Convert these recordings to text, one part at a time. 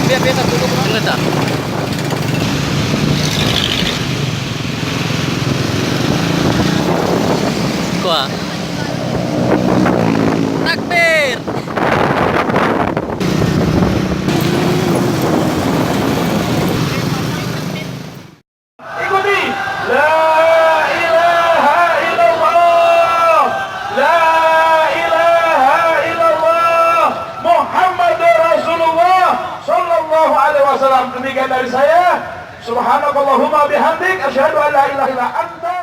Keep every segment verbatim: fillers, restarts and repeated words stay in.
Biar, biar satu dulu. Dengar tak? Kuah. Takbir. Ikuti. La ilaha illallah. La ilaha illallah. Muhammadur Rasulullah sallallahu alaihi wasallam. Demikian dari saya. Subhanakallahumma bihamdik, asyhadu an la ilaha illa anta.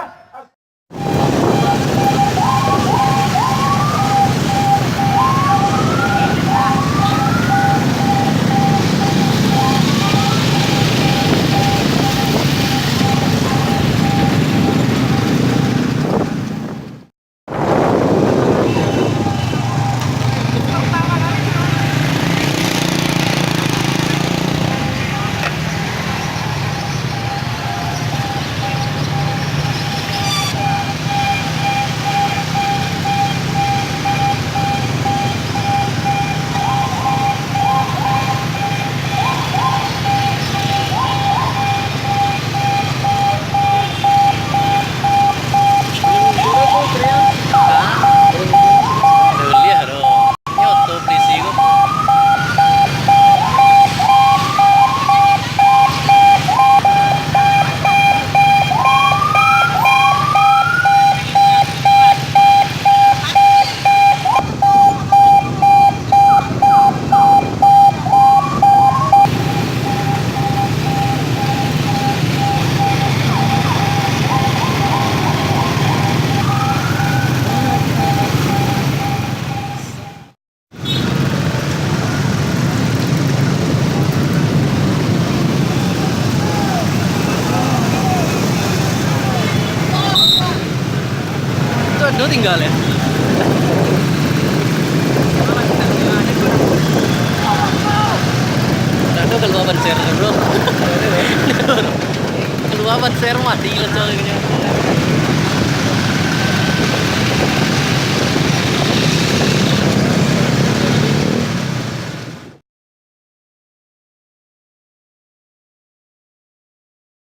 Nyoto polisi ko. Tu ado tinggal, yo? Ado kalua ban ser, bro. Kalua ban ser, mati lah, coy.